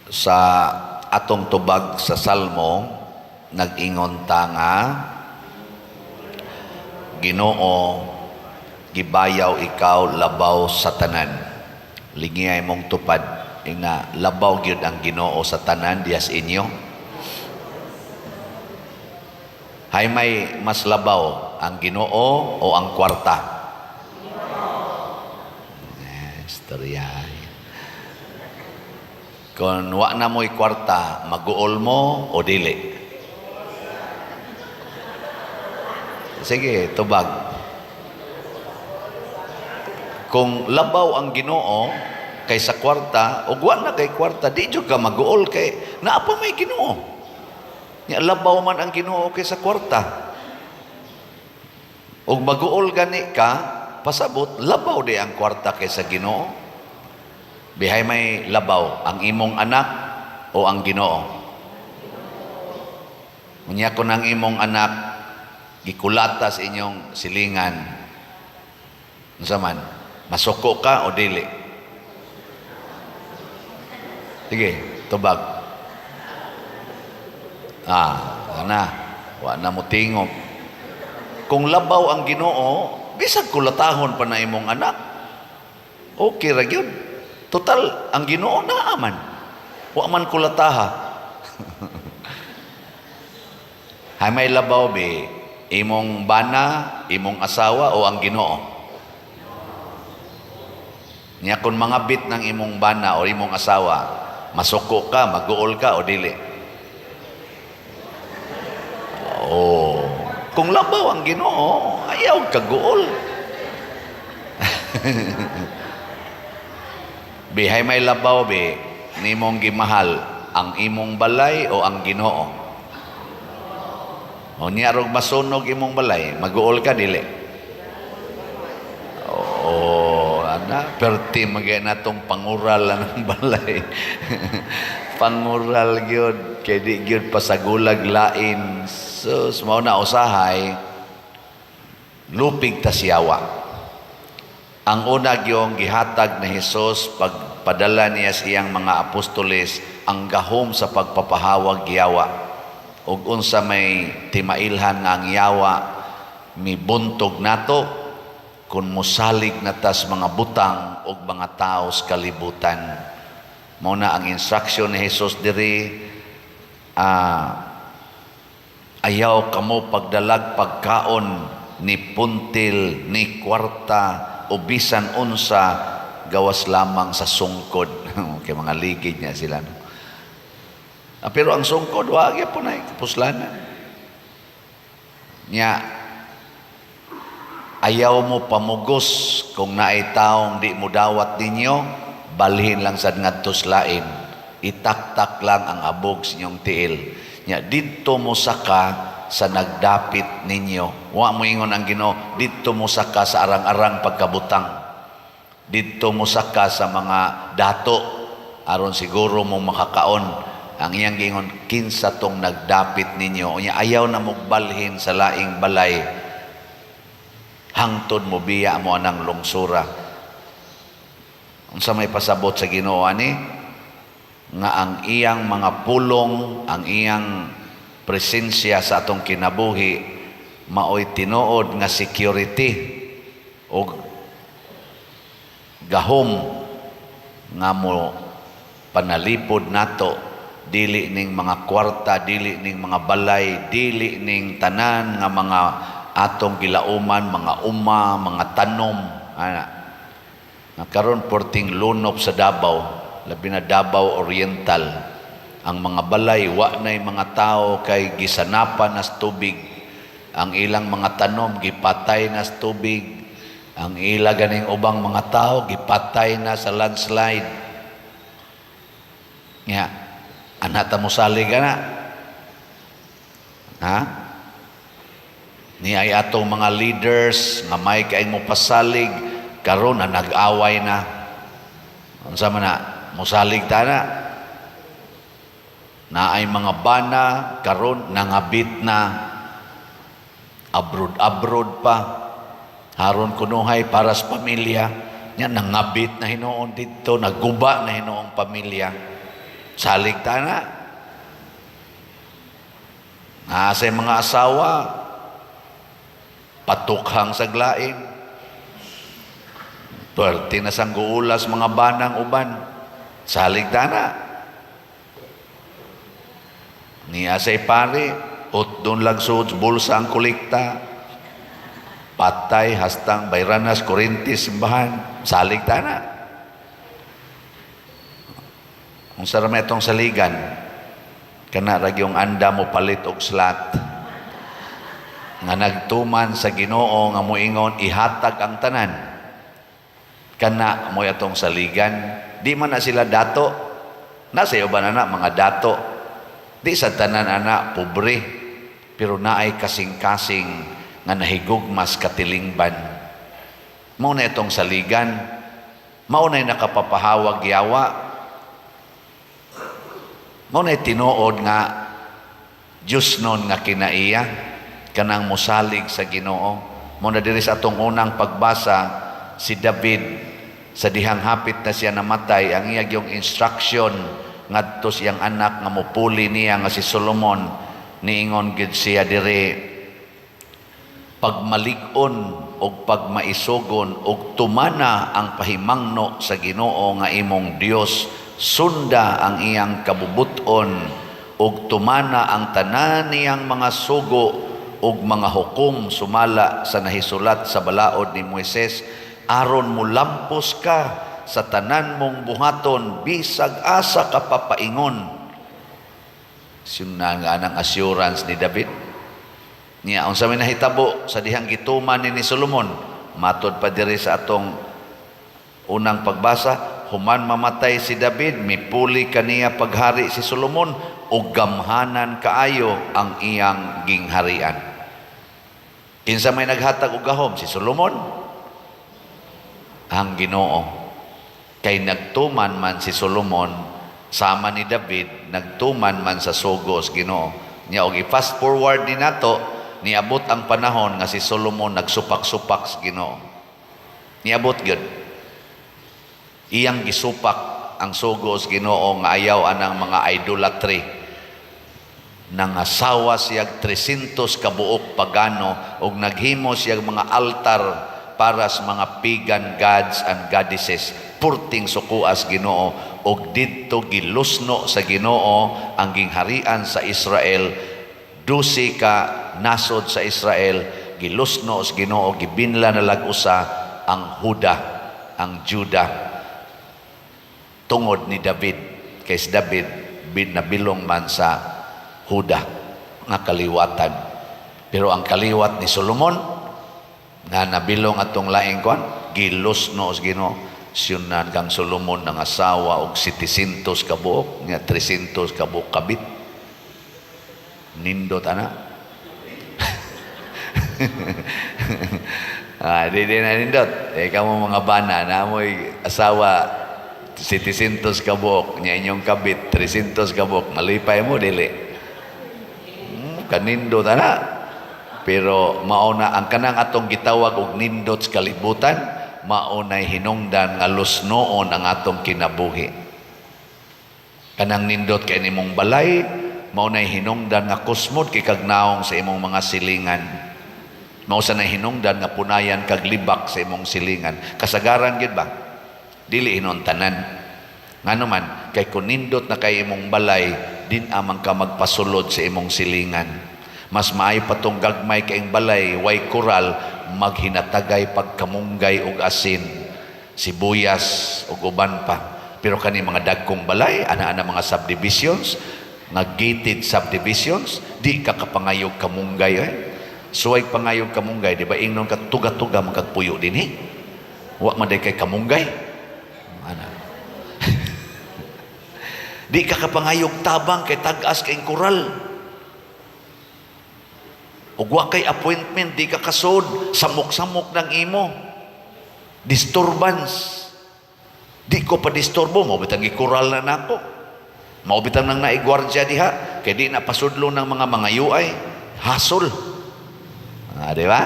Sa atong tubag sa Salmo, nag-ingon ta nga, "Ginoo, gibayaw ikaw labaw sa tanan." Lingiyay mong tupad nga labaw gyud ang Ginoo sa tanan diyas inyo. Hay may mas labaw, ang Ginoo o ang kwarta? Eh, istorya. Kung wa na mo'y kwarta, maguol mo o dili? Sige, tubag. Kung labaw ang Ginoo kaysa kwarta, ug wa na kay kwarta, di jud ka maguol kay naa pa may Ginoo. Nya labaw man ang Ginoo kaysa kwarta. Ug maguol gani ka, pasabot labaw di ang kwarta kaysa Ginoo. Bihay may labaw, ang imong anak o ang Ginoo? Unya kung ang imong anak gikulata sa inyong silingan, unsa man, masuko ka o dili? Sige, tubag. Ah, ana, wa na mo tingog. Kung labaw ang Ginoo, bisag kulatahon pa na imong anak, okay ra gyud. Total, ang Ginoo naa man. Wa man kulataha. Hay may labaw be, imong bana, imong asawa o ang Ginoo? Nya kung mga bit ng imong bana o imong asawa, masuko ka, maguol ka o dili? Oh, kung labaw ang Ginoo, ayaw kaguol. Bihay may labaw be, nimong gimahal ang imong balay o ang Ginoo? O niya rog masunog imong balay, maguol ka dili? Oo, ana, perti magay na tong pangural ang balay. Pangural gyud, kay di gyud pasagulag lain. Sus, mao na usahay lupig ta siyawa. Ang una gyong gihatag ni Hesus pagpadala niya sa iyang mga apostoles ang gahom sa pagpapahawag yawa. Ug unsa may timailhan nga ang yawa mibuntog nato kung mosalig na tas mga butang ug mga tao sa kalibutan. Mao na ang instruction ni Hesus diri, ayaw kamo pagdalag pagkaon, ni puntil, ni kwarta, o bisan unsa gawas lamang sa sungkod. Kay mga ligid niya sila. No? Pero ang sungkod, wag po na kapuslanan. Nya, ayaw mo pamugos kung naay taong di mo dawat ninyo, balhin lang sad ngadto sa lain. Itaktak lang ang abog sa inyong tiil. Nya, didto mo saka sa nagdapit ninyo. Wa mo ingon ang Ginoo, didto mo saka sa arang-arang pagkabutang. Didto mo saka sa mga dato aron siguro mo makakaon. Ang iyang giingon, kinsa tong nagdapit ninyo. Unya ayaw na mugbalhin sa laing balay hangtod mo biya mo anang lungsura. Unsa may pasabot sa Ginoo ani? Nga ang iyang mga pulong, ang iyang presensya sa atong kinabuhi maoy tinuod nga security og gahom nga mo panalipod nato, dili ning mga kwarta, dili ning mga balay, dili ning tanan nga mga atong gilauman, mga uma, mga tanom ana. Nga karon porting lunop sa Davao, labi na Davao Oriental, ang mga balay wa nay mga tao kay gisanapan nas tubig. Ang ilang mga tanom gipatay nas tubig. Ang ila ganing ubang mga tao gipatay na sa landslide. Nga ana ta mosalig ana, ha? Ni ay atong mga leaders nga may kay mo pasalig karon na nag-away na. Unsa man na mosalig ta na? Naay mga bana karon nangabit na, abroad-abroad pa. Haron kunuhay para sa pamilya nya, nangabit na hinuon didto, naguba na hinuong pamilya. Salig ta na. Nasa mga asawa, patukhang sa glain. Puwerte na sang guulas mga banang uban. Salig ta na. Niya say pare, utdon lang sud bulsa ang kolekta. Patay hastang bayranas kuryente simbahan. Salig ta na. Kung sa itong saligan, kana ra yung anda mo palit og slot nga nagtuman sa Ginoo nga moingon ihatag ang tanan, kana mo atong saligan. Di man na sila dato, nasa iyo ba na na mga dato? Di sa tanan ana pobre, pero naay kasing-kasing nga nahigugmas katilingban. Mao na itong saligan, mao na nakapapahawag yawa, mao na tinuod nga Diyos nun nga kinaiya kanang mosalig sa Ginoo. Mao na diri sa atong unang pagbasa, si David, sa dihang hapit na siya namatay, ang iya yung instruction ngadto siyang anak nga mupuli niya nga si Solomon, niingon gid siya diri, "Pagmalig-on og pagmaisugon og tumana ang pahimangno sa Ginoo nga imong Dios, sunda ang iyang kabubuton ug tumana ang tanan niyang mga sugo ug mga hukom sumala sa nahisulat sa balaod ni Moises, aron mulampos ka sa tanan mong buhaton bisag asa ka papaingon." Siyang nga anang assurance ni David niya. Unsa may nahitabo sa dihang gituman ni Solomon? Matod pa diri sa atong unang pagbasa, human mamatay si David, mipuli kaniya paghari si Solomon ug gamhanan kaayo ang iyang gingharian. Kinsa may naghatag og gahom si Solomon? Ang Ginoo. Kay nagtuman man si Solomon sama ni David, nagtuman man sa sugos Ginoo. Nya og i-fast forward ni nato, niabot ang panahon nga si Solomon nagsupak-supak sa Ginoo. Niabot gyud. Iyang gisupak ang sugos Ginoo nga ayaw anang mga idolatry. Nangasawa siyag 300 kabuok pagano ug naghimo siyag mga altar para sa mga pagan gods and goddesses. Purting sukuas Ginoo, ug didto gilusno sa Ginoo ang gingharian sa Israel. 12 ka nasod sa Israel gilusno sa Ginoo, gibinla na lag-usa ang Huda, ang Juda, tungod ni David, kay si David bin nabilong man sa Huda nga kaliwatan. Pero ang kaliwat ni Solomon nga nabilong atong laing kwan, gilusno sa Ginoo. Siyunan kang Solomon ng asawa og 700 kabuok nga 300 kabuok kabit. Nindot ana. Ah, di na nindot. Eh, kamo mga bana, na mo'y asawa 700 kabuok, nya inyong kabit 300 kabuok, malipay mo, dili? Kanindot ana. Pero mao na ang kanang atong gitawag og nindot sa kalibutan, mao nay hinungdan nga lusnoon ang atong kinabuhi. Kanang nindot kay nimong balay, mao nay hinungdan nga kusmod kay kag naong sa imong mga silingan. Mao sa nay hinungdan nga punayan kag libak sa imong silingan. Kasagaran gid ba? Dili hinon tanan. Ngano man, kay kun nindot na kay imong balay, din amang ka magpasulod sa imong silingan. Mas maayo pa tong gagmay kaing balay, way koral, maghinatagay pagkamunggay og asin, sibuyas ug uban pa. Pero kani mga dagkong balay, ana-ana mga subdivisions, nga gated subdivisions, di ka kapangayog kamunggay eh. Suway pangayog kamunggay, di ba ingnon ka tuga-tuga magkagpuyo dinhi? Wa man day kay kamunggay. Ana. Di ka kapangayog tabang kay tag-as kay koral. Ug wa kay appointment, di ka kasod, samok-samok ng imo. Disturbance. Di ko pa disturbo, mao bitang gikural na nako. Mao bitang nang naigwardya diha, kay di na pasudlo ng mga mangayuay. Hasol. Ah, di ba?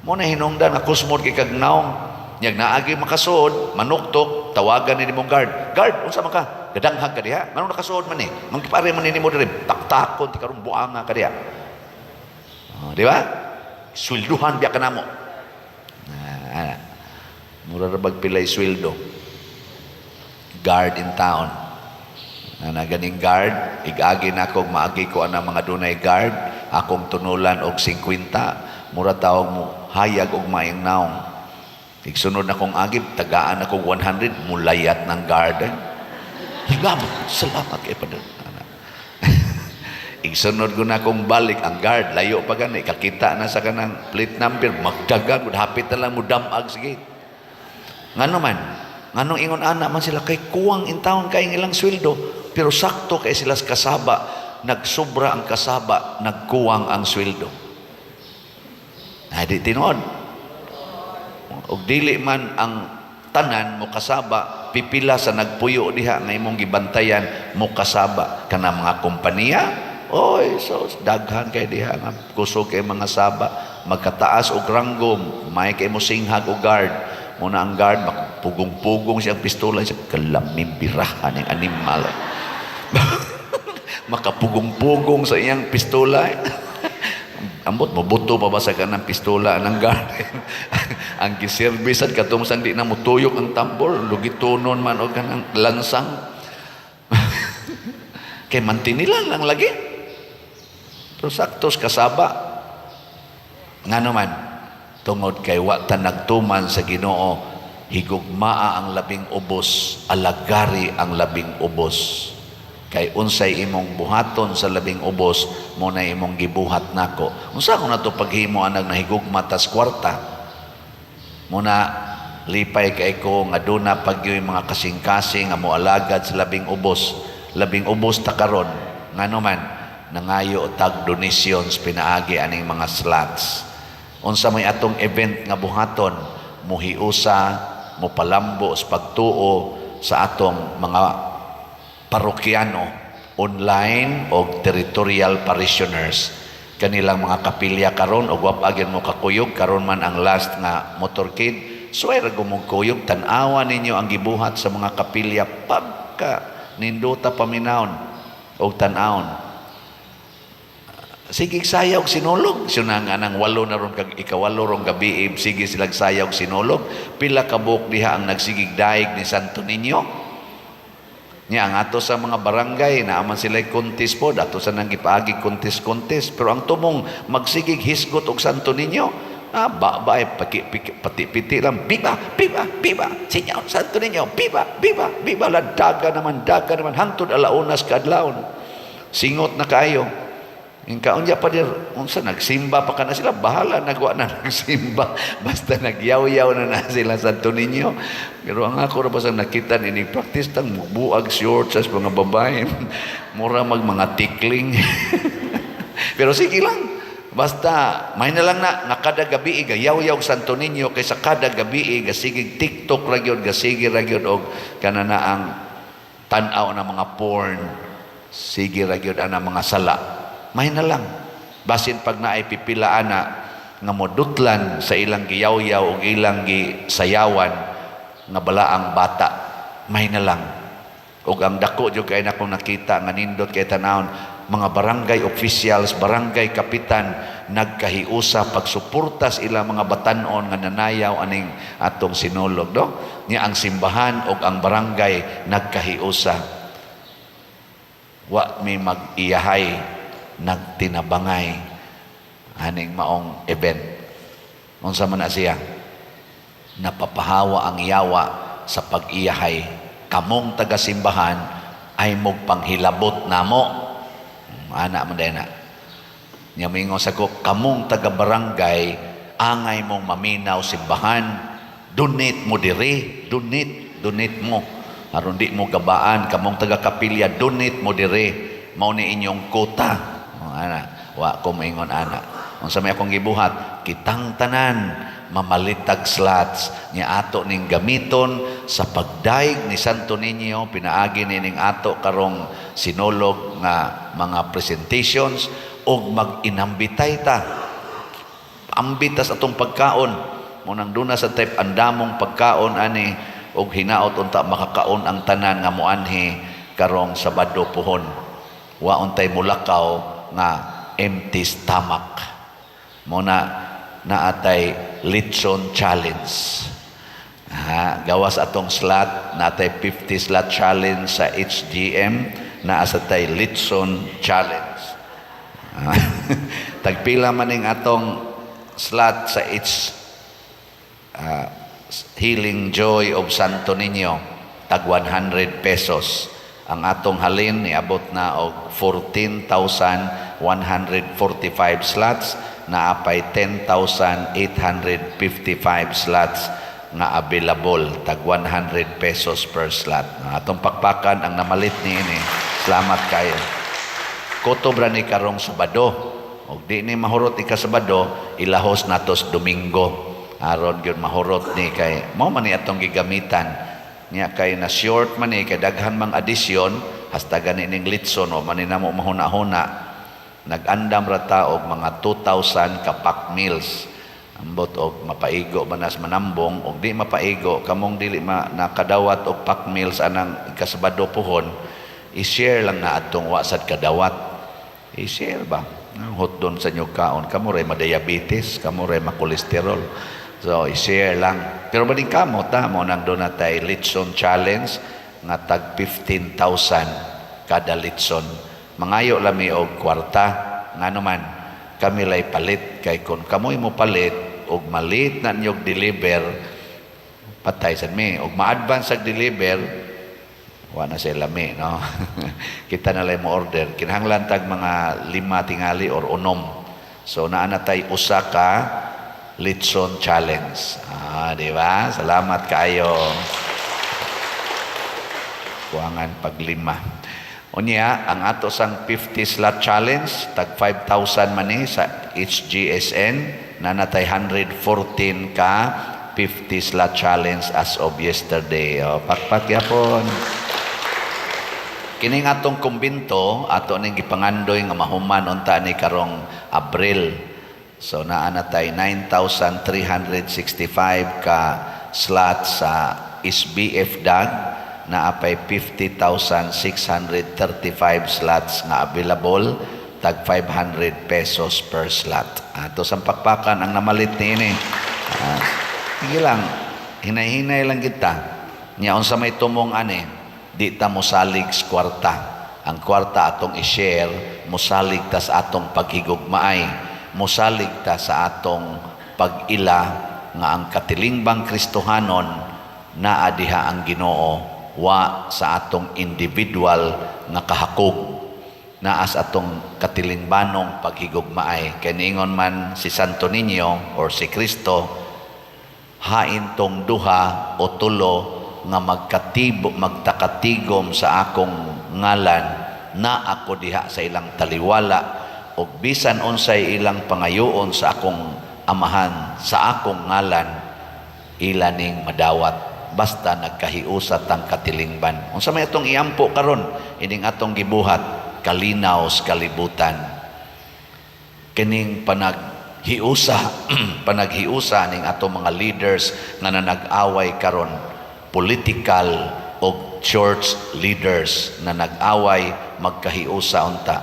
Mo na hinungdan nga kusmod kay kag naong. Nyag naagi makasuod, manuktok, tawagan ni nimong guard. "Guard, unsa man ka?" Gadanghag ka diha. Nganong nakasuod man ni? Mangkipare man nimo diri, taktakon ti karon, buanga ka diha. Oh, di ba? Swelduhan biya ka namo. Ah, mura ra bag pilay sweldo. Guard in town. Ana ganing guard, igagi na ako, maagi ko ana mga dunay guard, akong tunulan og 50, mura tawag mo hayag og maayong naong. Igsunod na kong agib, tagaan akong 100, mulayat ng guard. Salamat, salamat kay Padre. Ana. Igsunod ko na kong balik, ang guard, layo pa gani, kakita na sa kanang plate number, magdagan, hapit na lang mo damag sa gate. Ngano man, nganong ingon ana man sila, kay kuwang in town kay ang ilang sweldo, pero sakto kay sila sa kasaba, nagsobra ang kasaba, nagkuwang ang sweldo. Ay, di tinuod. Og dili man ang tanan mo kasaba, pipila sa nagpuyo diha nga imong gibantayan mo kasaba kana mga kompanya. Oy, so daghan kay diha nga kusog kay mga saba, magkataas og ranggo, may kay mo singhag og guard. Muna ang guard makapugong-pugong siyang pistola siya, kalamibirahan ng animal. Makapugong-pugong sa iyang pistola. Ambot mo buto pa ba sa kanang pistola ng guard. Ang giservisan katong sang di na mutuyok ang tambor, lugitonon man og kanang lansang. Kay mantinilan lang lagi. Pero saktos kasaba. Ngano man, tungod kay wa ta nagtuman sa Ginoo, higugmaa ang labing ubos, alagari ang labing ubos. Kay unsay imong buhaton sa labing ubos, mo na imong gibuhat nako. Unsa ko nato paghimo anag nahigugma tas kwarta? Muna lipay kay ko nga duna pagyoy mga kasing-kasing nga moalagad sa labing ubos. Labing ubos ta karon. Ngano man, nangayo tag donations pinaagi aning mga slots. Unsa may atong event nga buhaton, muhiusa, mopalambo sa pagtuo sa atong mga parokyano online o territorial parishioners, kanilang mga kapilya karon. Og wa pa mo kakuyog karon man ang last nga motorcade, so ay ra kuyog, tan-awa ninyo ang gibuhat sa mga kapilya, pagka nindota paminawon og tan-awon. Sige sayaw og sinulog. Suna nga nang walo na ron kag ikawalo rong gabi, sige silag sayaw og sinulog. Pila ka buok diha ang nagsigig daig ni Santo Niño. Nya ang ato sa mga barangay na aman sila contest po, ato sa nang gipaagi contest-contest, pero ang tumong magsigig hisgot og Santo Niño, ah, ba ba ay paki, piki, pati-piti lang, "Viva, viva, viva, Señor Santo Niño, viva, viva, viva!" Ladaga naman, daga naman, hangtod alaunas kaadlawon. Singot na kayo. Yung kaunya pa dir, unsa nagsimba pa kana sila, bahala nagwa na nagsimba. Basta nagyaw-yaw na na sila Santo Niño. Pero ang ako ra basta nakita ini practice tang buag shorts sa mga babae. Mura mag mga tikling. Pero sige lang. Basta may na lang na nga kada gabi gayaw-yaw Santo Niño kaysa kada gabi gasigig TikTok ra gyud, gasige ra gyud og kana na ang tan-aw na mga porn. Sige ra gyud ana mga sala. May na lang. Basin pag naay pipila ana nga modutlan sa ilang giyawyaw o ilang gisayawan nga balaang bata. May na lang. Og ang dako jud kay nakong nakita nga nindot kay tanawon, mga barangay officials, barangay kapitan nagkahiusa pagsuporta sa ilang mga batanon nga nanayaw aning atong sinulog, no? Nya ang simbahan og ang barangay nagkahiusa. Wa mi mag-iyahay, nagtinabangay aning maong event. Unsa man na siya? Napapahawa ang yawa sa pag-iyahay. Kamong taga-simbahan ay mog panghilabot namo. Ana man na. Nya mingon sa ko, kamong taga-barangay, angay mong maminaw simbahan, donate mo dire, donate, donate mo. Aron di mo gabaan, kamong taga-kapilya, donate mo dire, mao ni inyong quota. Oh, ana, wa ko maingon ana. Unsa may akong gibuhat, kitang tanan mamalitag slots nya ato ning gamiton sa pagdaig ni Santo Niño pinaagi nining ato karong sinulog nga mga presentations, ug mag-inambitay ta, ambitas atong pagkaon mo nang duna sa type andamong pagkaon ani, og hinaot unta makakaon ang tanan nga moanhi. Karong Sabado puhon, wa untay mulakaw nga empty stomach. Mao na naatay litson challenge. Ha, gawas atong slot, natay 50 slot challenge sa HGM, naa sa tay litson challenge. Ah, tagpila man ning atong slot sa H Healing Joy of Santo Niño? Tag 100 pesos. Ang atong halin niabot na og 14,145 slots, naapay 10,855 slots nga available, tag 100 pesos per slot. Ang atong pakpakan ang namalit niini. Salamat kayo. Kutob ra ni karong Sabado. Og di ni mahurot ika-Sabado, ilahos natos Domingo. Aron gyud mahurot ni kay mao man ni atong gigamitan. Nya kay na short man ni kay daghan mang addition, hasta gani ning litson o man ni namo mahuna-huna. Nag-andam ra ta og mga 2,000 ka pack meals. Ambot og mapaigo ba nas manambong, og di mapaigo kamong dili ma nakadawat og pack meals anang ikasabado puhon, i-share lang na atong wa sad kadawat. I-share ba? Ang hotdon sa inyo kaon, kamo ray ma-diabetes, kamo ray ma-cholesterol. So, i-share lang. Pero baning kamo, ta mo nang doon natay litson challenge nga tag 15,000 kada litson. Mangayo lami og kwarta, ngano man, kami lay palit, kay kung kamoy mo palit og malit na ninyog deliver, patay sad mi. Og ma-advance ag deliver, wa na siya lami, no? Kita na lang mo order. Kinahanglan tag mga lima tingali or 6. So naa na tay usa ka litson challenge. Ah, di ba? Salamat kaayo. Kuangan pag lima. Unya, ang ato sang 50 slot challenge, tag 5,000 man ni sa HGSN, na natay 114 ka 50 slot challenge as of yesterday. O, pakpak yapon. Kining atong kumbinto, ato ning gipangandoy nga mahuman unta ni karong Abril. So naa na tay 9,365 ka slot sa SBF DAG, naa pay 50,635 slots nga available, tag 500 pesos per slot. Ato sa pakpakan ang namalit niini. Ah, sige lang, hinay-hinay lang kita. Nya unsa may tumong ani, di ta mosalig sa kwarta. Ang kwarta atong i-share, mosalig ta sa atong paghigugmaay, mosalig ta sa atong pag-ila nga ang katilingbang Kristohanon naa diha ang Ginoo, wa sa atong individual nga kahakog, naa sa atong katilingbanong paghigugmaay. Kay niingon man si Santo Niño or si Kristo, hain tong duha o tulo nga magkatibo, magtakatigom sa akong ngalan, na ako diha sa ilang taliwala, ug bisan unsay ilang pangayoon sa akong Amahan sa akong ngalan, ila ning madawat, basta nagkahiusa tang katilingban. Unsa may atong iampo karon ining atong gibuhat, kalinaw sa kalibutan. Kining panaghiusa, panaghiusa ning atong mga leaders nga nanag-away karon, political o church leaders na nag-away, magkahiusa unta.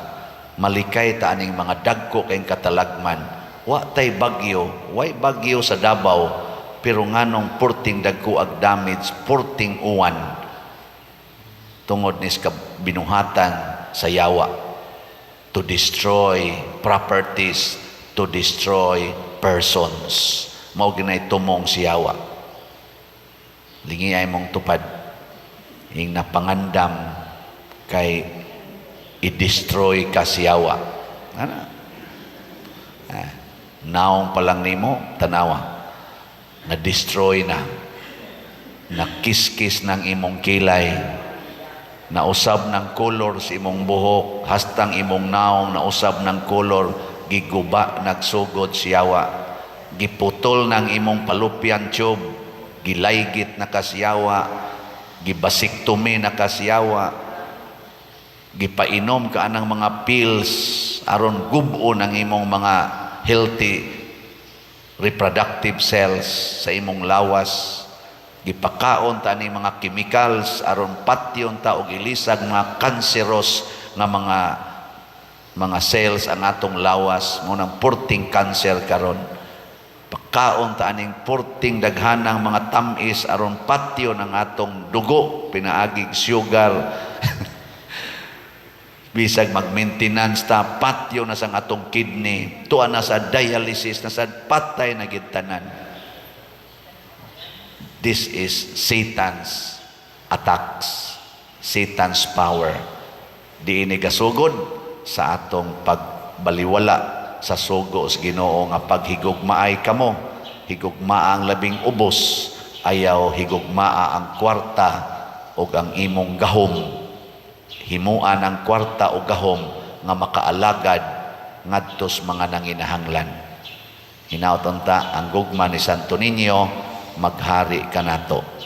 Malikay ta aning mga dagko kayong katalagman. Wa tay bagyo, way bagyo sa Davao, pero nganong purting dagko ag damage, purting uwan, tungod nis binuhatan sa yawa to destroy properties, to destroy persons. Mao ginay tumong si yawa. Lingi ay mong tupad. Ing napangandam kay i-destroy ka si yawa. Ana? Ah, naong pa lang nimo, tanawa. Na-destroy na. Nakiskis ng imong kilay. Nausab ng kolor sa imong buhok, hastang imong naong nausab ng kolor, giguba nagsugod siyawa. Giputol ng imong fallopian tube, gilaygit na kasiyawa, gibasiktomi na kasiyawa, gipainom ka anang mga pills aron gubo ng imong mga healthy reproductive cells sa imong lawas. Gipakaon ta ni mga chemicals aron patyon ta og ilisag mga cancerous nga mga cells ang atong lawas mo nang purting cancer karon. Pakaon ta aning purting daghanang mga tamis aron patyon ang atong dugo pinaagig sugar. Bisag mag-maintenance ta, patyo na sang atong kidney, tuwa na sa dialysis na sa patay na gid tanan. This is Satan's attacks, Satan's power. Diini gasugod sa atong pagbaliwala sa sugo sa Ginoo nga paghigugmaay kamo, higugmaa ang labing ubos, ayaw higugmaa ang kwarta ug ang imong gahom. Himuan ang kwarta o gahom nga makaalagad ngadtos mga nanginahanglan. Hinaut unta ang gugma ni Santo Niño maghari kanato.